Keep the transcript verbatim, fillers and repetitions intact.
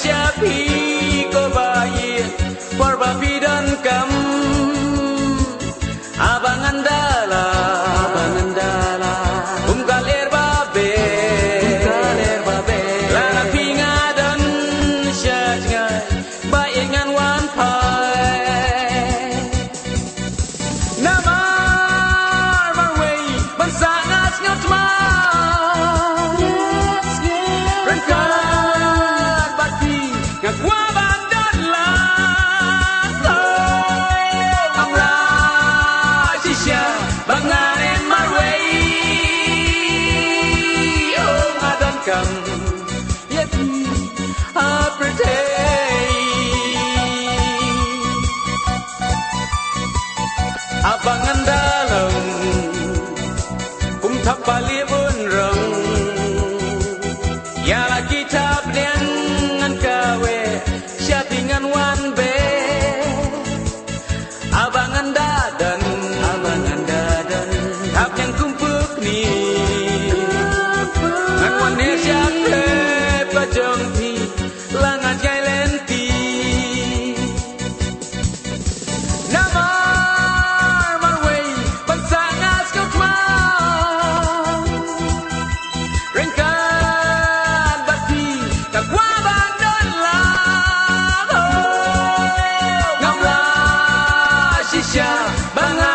ïa phi ko ba ïeit por ba phi donkam. Haba ngan da lang, haba ngan da lang, kum ka lyer ba beh, kum ka lyer ba beh, la na phi nga don sha jngai, ba ïeit ngan wan phai. Namar marwei ban sah nga sngewthuh, ryngkat bad phi nga kwah ban don lang. Oh, ngam lah shisha ba ngan ïeng marwei. Oh, nga donkam ïa phi ha pyrthei. Haba ngan da long kum thap pali bun rong, ïa la ki thap liang ngan kaweh, sha phi ngan wan beh. Haba ngan da don, haba ngan da don, thap liang kum pukni, ngan wan ne sha khleh ba jong phi, la nga jngai lynti. Namar marwei ban sah nga sngewthuh, ryngkat bad phi nga kwah ban don lang. Oh, ngam lah shisha ba nga